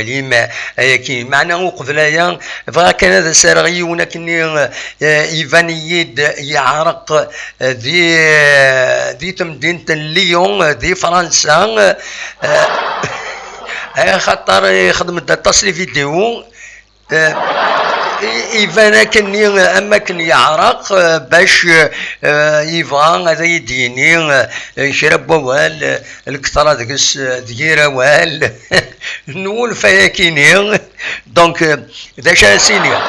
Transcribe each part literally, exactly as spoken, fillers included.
Alim, ayaki, meɛna uqbel aya, bɣiɣ kan ad as-rreɣ yiwen akkenni, eh, iban-iyi-d yeɛreq, eh, di, di temdint n Lyon, eh, di Fransa, eh, axaṭer ixdem-d aṭas les vidéos, eh, i-, iban akkenni am akken yeɛreq, eh, bac, eh, yebɣa ad yi-d-yini, eh, kra n wawal, eh, lketṛa deg-s, eh, d yir awal. Nwulef ayakini. Donc, euh, d acu ara s-iniɣ?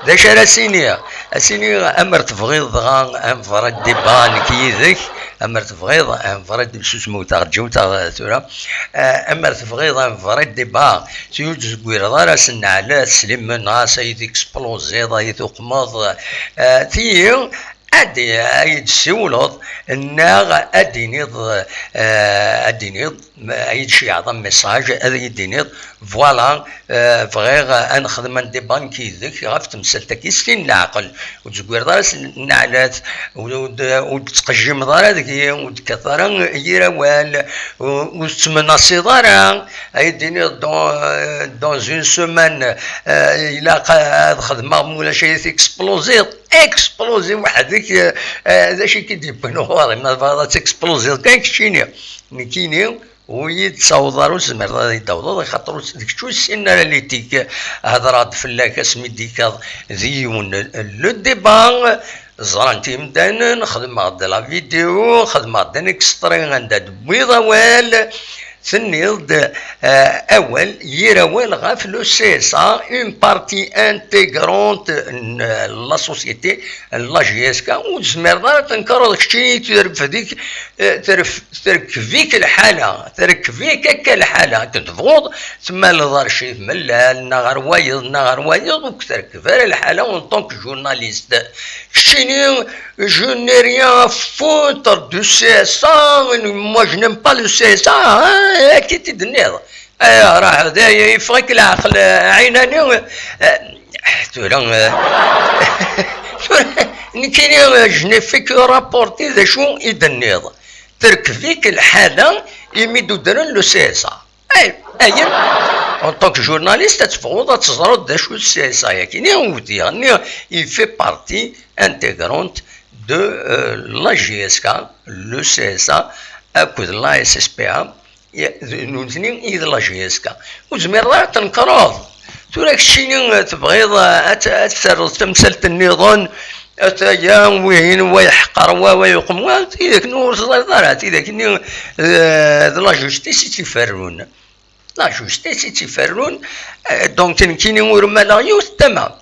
D acu ara s-iniɣ? Ad s-iniɣ, amer tebɣiḍ dɣa un vrai débat nekk yid-k, amer tebɣiḍ un vrai dé-, susem wteɣ, ǧǧi wteɣ tura, euh, amer tebɣiḍ un vrai débat, tu ur d-tegwireḍ ara s nneɛlat, s les menaces, ay d-exploziḍ, ay tuqmeḍ, euh, tiyi, ad d-, ad yi-d-ssiwleḍ, neɣ ad d-tiniḍ, eh, ad d-tiniḍ, ad yi-d-tceyyɛeḍ un message, ad yi-d-tiniḍ, voilà, eh, bɣiɣ ad nexdem un débat nekk yid-k ɣef temsalt-agi s tin n leɛqel, ur d-tegwireḍ ara s nneɛlat, ur d-, ur d-tettqejjimeḍ ara deg-i, ur d-tekkateḍ ara yir awal, ur, ur tettmenasiḍ ara, ad yi-d-tiniḍ dans, dans une semaine, eh, ilaq ad xedmeɣ, ma ulac ad yi-t-exploziḍ. Explozi weḥd-k, eh, eh, d acu i k-id-yewwin ɣur-i? Ma tebɣiḍ ad texploziḍ kan keččini. Nekkini, ur yi-d-tessawḍeḍ ara, ur tezmireḍ ad yi-d-tawḍeḍ, axaṭer ur s-, d kečč ur ssinen ara l'éthique. Hedreɣ-d fell-ak asmi d-ikkaḍ d yiwen le débat, ẓran-t yimdanen, xedmeɣ-d la vidéo, xedmeɣ-d un extrait anda d-tewwiḍ awal, tenniḍ-d, eh, awal, yir awal ɣef le C S A, une partie intégrante n la société, n la J S K, ur tezmireḍ ara ad tenkreḍ keččini terfed-ik, eh, terf-, terkeb-ik lḥala, terkeb-ik akka lḥala, akken tebɣuḍ, temmaleḍ ar Cif Mellal, neɣ ar wayeḍ, neɣ ar wayeḍ, ur k-terkeb ara lḥala en tant que journaliste. Keččini, je n'ai rien à foutre du C S A, moi je n'aime pas le C S A, hein, akka i t-id-tenniḍ. Aya, raḥ, d aya, yeffeɣ-ik leɛqel, eh, ɛinani, eh, tura, eh, tura, nekkini, eh, je n'ai fait que rapporter d acu i d-tenniḍ. Terkeb-ik lḥala imi d-udren le C S A. Ay, ayen, en tant que journaliste, ad teffɣeḍ, ad teẓreḍ d acu C S A-yagi-nni, ur d-yeɣni, il fait partie intégrante de, euh, la J S K, le C S A, akked la S S P A, ya, d nutni i d la J S K. Ur tezmireḍ ara ad tnekkreḍ. Tura keččini, eh, tebɣiḍ, eh, ad t-, ad terreḍ tamsalt nniḍen, ataya, wihin, wa yeḥqer wa, wa yuqem wa, tidak-nni ur teẓriḍ ara, tidak-nni, eh, d la justice i tt-iferrun. La justice i tt-iferrun, eh, donc nekkini ur mmaleɣ yiwet tama.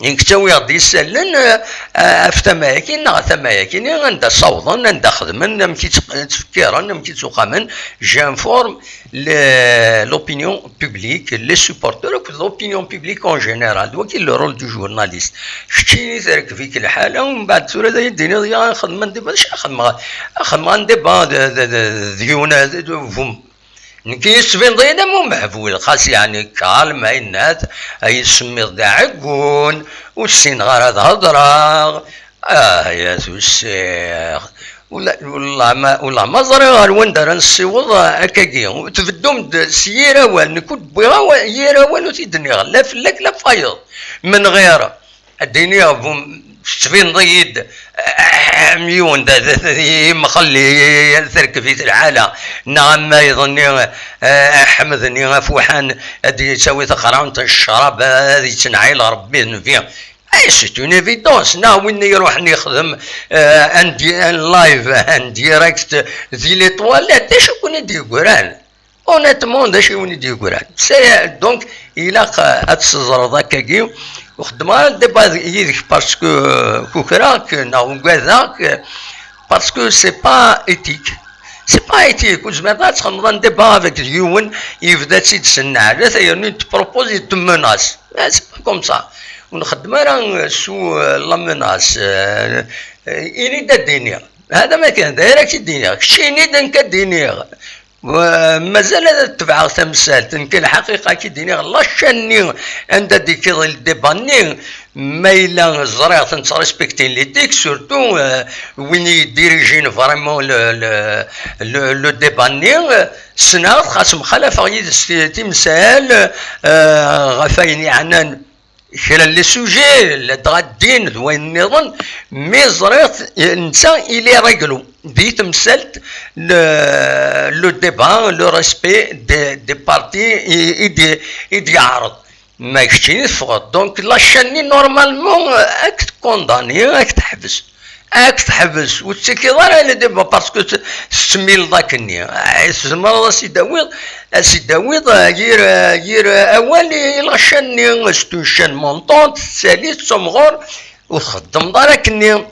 Nekk ttawiɣ-d isallen, eh, eh, ɣef tama-agi neɣ tama-agi, anda ssawḍen, anda xedmen, amek i tt-, ttfekkiren, amek i ttuqamen. J'informe le-, l'opinion publique, les supporters, akked l'opinion publique en général. D wagi le rôle du journaliste. Keččini terkeb-ik lḥala, umbeɛd tura d ay d-tiniḍ, ya, xedmen débat, d acu xedmeɣ? Xedmeɣ un débat d, d, d, d yiwen, d, d, bum. Nekk yettbin-d-iyi-d am umehbul, xas yeɛni calme, ayennat, ay semmiḍ d aɛeggun, ur ssineɣ ara ad hedreɣ. Ah, ya tusiɣ. Ula-, ullah ma, ullah ma ẓriɣ ɣer wanda ara nessiweḍ, ah, akkagi. Tbeddum-d s yir awal, nekk ur d-wwiɣ awa-, yir awal ur t-id-nniɣ, la fell-ak, la f wayeḍ. Menɣir ad d-iniɣ, bu-, tettbineḍ-iyi-d, ah, am yiwen d, d, d, yemxelli, terkeb-it lḥala, neɣ am wayeḍ-nni, ah, Ḥmed-nni afuḥan, ad d-yettawi taqrant n ccrab, ad yettenɛil Rebbi d nnbi. Ay, c'est une évidence, neɣ win iruḥen yexdem, ah, un di-, un live, un direct di les toilettes, d acu i ken-id-yeggran? Honnêtement, d acu i wen-id-yeggran? C'est, donc, ilaq, euh, ad teẓreḍ akkagi, ur xeddmeɣ ara débat yid-k parce que, euh, kukreɣ-k, neɣ ugadeɣ-k, parce que c'est pas éthique. C'est pas éthique. Ur tezmireḍ ad txedmeḍ un débat avec yiwen, yebda-tt-id s nneɛlat, yernu t-propose, t-menace. Ah, c'est pas comme ça. Ur nxeddem ara, euh, sous, euh, la menace. Euh, euh, ini-d ad d-iniɣ. Hada ma kan, d ayen ara k-id-iniɣ. Kečč ini-d, nekk ad d-iniɣ. Wa-, mazal ad tebɛeɣ tamsalt. Nekk lḥaqiqa ad k-id-iniɣ, la chaîne-nni anda d-ikkiḍ le débat-nni, Ma yella ẓriɣ-ten ttrespektin l'éthique, surtout, euh, win i dirigin vraiment le, le, le, le débat-nni, euh, ssneɣ-t, xas mxalafeɣ yid-s ti-, timsal, euh, ɣef ayen yeɛnan kra n les sujets, ladɣa ddin d wayen nniḍen, mais ẓriɣ-t, netta, il est réglo di temsalt, le, le débat, le respect des, des partis i, i d-, i d-yeɛreḍ. Ma keččini teffɣeḍ. Donc la chaîne-nni normalement, euh, ad k-tcondamni, ad k-teḥbes. Ad k-teḥbes, ur tettikiḍ ara le débat parce que t-, tettmileḍ akkenni. Ay, tzemreḍ ad s-id-tawiḍ, ad s-id-tawiḍ, euh, yir, euh, yir, euh, awal i la chaîne-nni, c'est une chaîne montante, tettali, tettumɣur, ur txeddmeḍ ara akkenni.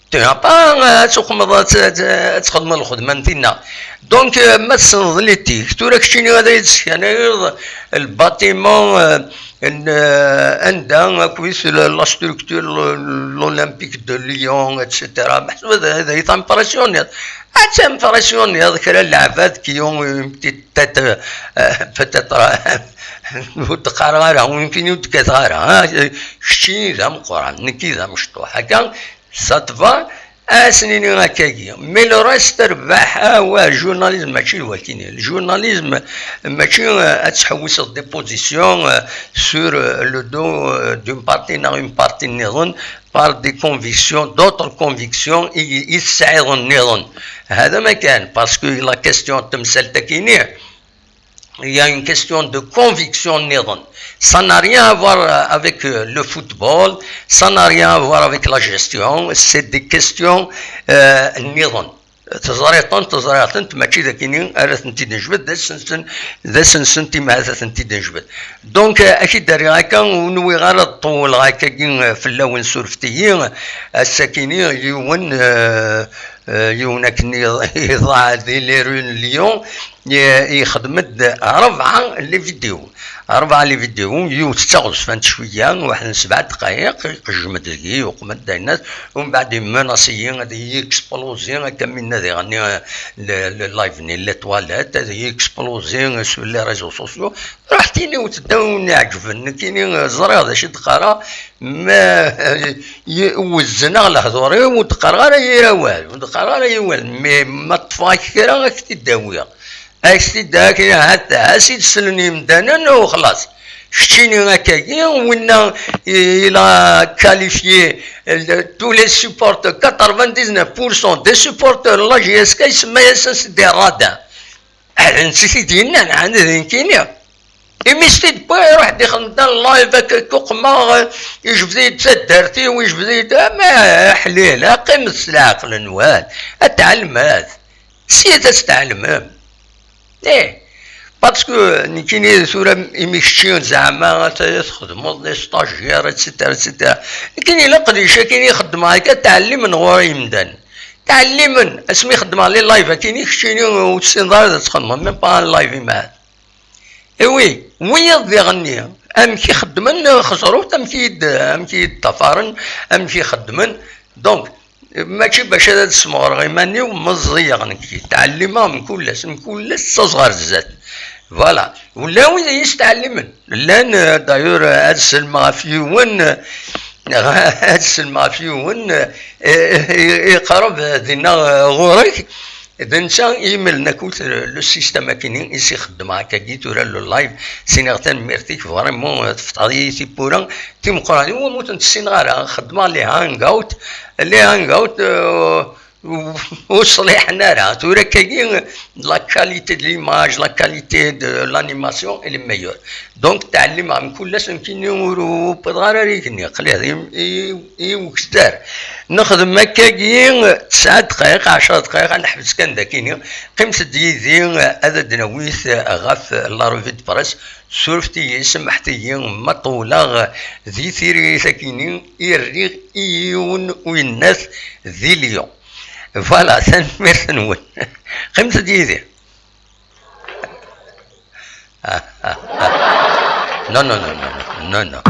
Tu n'as pas, euh, ad tuqmeḍ ad, ad, ad txedmeḍ lxedma n tinna. Donc, euh, ma tessneḍ l'éthique, tura keččini ad iyi-d-teskanayeḍ le bâtiment, euh, n, euh, anda akkit la, la structure, l-, l'Olympique de Lyon, et cetera. Meḥsub ad, ad iyi-timpressionniḍ. Ad timpressionniḍ kra n leɛbad qui ont une petite tête, euh, peut-être, euh, ur d-qqareɣ ara, ur yumkin ur d-kkateɣ ara, ah, keččini d ameqqran, nekki d amecṭuḥ. Akka, ça te va, ad as-nini akkagi. Mais le reste, rbaḥ, ah ouais, journalisme mačči d wakini. Le journalisme mačči, euh, ad tḥewwiseḍ des positions, euh, sur, euh, le dos, euh, d'une partie neɣ une partie nniḍen, par des convictions, d'autres convictions i, i tesɛiḍ nniḍen. Hada ma kan, parce que la question n temsalt akini, il y a une question de conviction nniḍen. Ça n'a rien à voir, euh, avec, euh, le football, ça n'a rien à voir avec la gestion, c'est des questions, euh, nniḍen. Teẓriḍ-tent, teẓriḍ-tent, mačči d akini ara tent-id-nejbed, d asensen, d asensen timahat ad tent-id-nejbed. Donc, euh, ad k-id-rriɣ akka, ur nwiɣ ara ad ṭṭewwleɣ akkagi, euh, fell-awen, surfet-iyi. Ass-akini yiwen, euh, euh, yiwen akken i-, iḍaɛ di les rues n Lyon, i-, ixdem-d rebɛa les vidéos. Rebɛa les vidéos, yiwet d taɣezfant cwiya, waḥed n sebɛa ddqayeq, iqejjem-d deg-i, yuqem-d, d ayen-as, umbeɛd imenasi-yi ad yi-explosi, akka mi nna diɣen, euh, le, le live-nni, les toilettes, ad yi-explosi sur les réseaux sociaux. Ruḥ tini-w tedda ur n-iɛeǧben, nekkini, euh, ẓriɣ d acu i d-qqareɣ, ma, euh, y-, wezzneɣ lehdur-iw, ur d-qqareɣ ara yir awal, ur d-qqareɣ ara yir awal, mais ma ṭṭfeɣ-ak kra, ad k-t-id-awiɣ. Ak-t-id, ak-, hat, as-id-slen yimdanen, u xlaṣ. Keččini akkagi, winna, il a qualifié, euh, tous les supporters, quatre-vingt-dix-neuf pour cent des supporters n la J S K, isemma-yasen s des radins. Ad nsi t-id-yennan, ɛni d nekkini? Imi s-t-id-wwi, iruḥ-d ixdem-d live, ak-, ak-, uqmeɣ, euh, yejbed-iyi-d taddart-iw, yejbed-iyi-d, ama ḥlil, qqimet s leɛqel-nwen, ad tɛelmeḍ. Sya ad tɛelmem. Eh, parce que nekkini tura imi kečči zeɛma ad t-, txedmeḍ les stagiaires, et cetera, et cetera. Nekkini leqdic akkin i xeddmeɣ akka, ttɛellimen ɣur-i yimdanen. Ttɛellimen, asmi xeddmeɣ les live akkin i keččini ur tessineḍ ara ad txedmeḍ, même pas un live imahat. Eh oui, wiyaḍ diɣenni, amek i xeddmen, xeẓrut amek i d-, amek i d-ṭṭafaren, amek i xeddmen. Donc, mačči bac ad smeɣreɣ iman-iw, meẓẓiyeɣ nekki. Ttɛellimeɣ mkul ass, mkul ass ttaẓ ɣer zdat. Voilà. Ula wid i yi-stɛellimen. Llan, euh, d'ailleurs, euh, ad sellmeɣ ɣef yiwen, euh, ad sellmeɣ ɣef yiwen, euh, i-, i-, iqreb, euh, dinna, euh, ɣur-k. D netta i imellen akk le, le système akini i s-ixeddem akkagi tura le live. Siniɣ tanemmirt-ik, vraiment, euh, tfetḥeḍ-iyi tiwwura timeqqranin. Ur tent-ssineɣ ara. Xeddmeɣ les hangout, les hangout, euh, ur ṣliḥen ara. Tura akkagi, la qualité de l'image, la qualité de l'animation, elle est meilleure. Donc, ttɛellimeɣ mkul ass, nekkini ur, ur wwiḍeɣ ara ar igenni, qliɣ i, i, i ugdar. Nexdem akkagi tesɛa ddqayeq, ɛecra ddqayeq, ad neḥbes kan dakini. Qqimet-d yid-i, ad d-nawi ɣef la revue de presse. Surfet-iyi, semḥet-iyi ma ṭewleɣ di tiririt-akini i rriɣ i yiwen uyennat di Lyon. Voilà, tanemmirt-nwen. Qqimet-d yid-i. Non, non, non, non, non, non, non.